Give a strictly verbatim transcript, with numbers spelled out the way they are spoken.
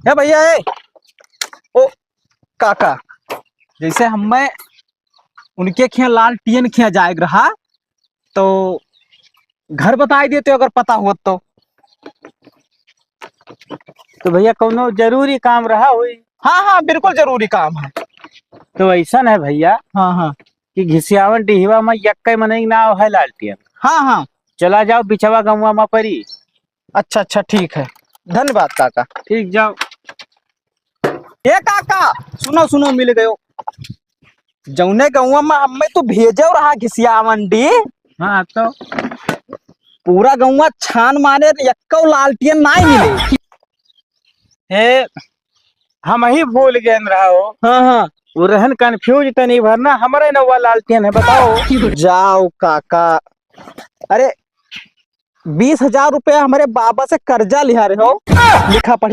हे भैया, ए, ओ काका, जैसे हमें उनके खिया लालटियन खिया जाएक रहा, तो घर बताई देते अगर पता होत तो। तो भैया, कौनो जरूरी काम रहा होई? हाँ, हाँ, बिल्कुल जरूरी काम है। तो ऐसन है भैया, हाँ, हाँ। कि घिसियावन डिहवा में यक्के मनई नाव है लालटियन। हाँ, हाँ। चला जाओ, बिचवा गौवा में परी। अच्छा, अच्छा, ठीक है, धन्यवाद काका। ठीक, जाओ। ए काका, सुनो, सुनो, मिल गयो। जौने गौवा में हमें तू भेजो रहा घिसियावन डी, हाँ, तो? पूरा गौवा छान मारे, यक्को लालटियन नाहीं मिले। हे, हम ही भूल गए रहो। हाँ, हाँ। वो रहन confuse तनी भर ना, हमरे नौवा लालटियन है, बताओ। जाओ काका, अरे, बीस हजार रुपया हमरे बाबा से कर्जा लिहा रहे हो, लिखा पढ़ी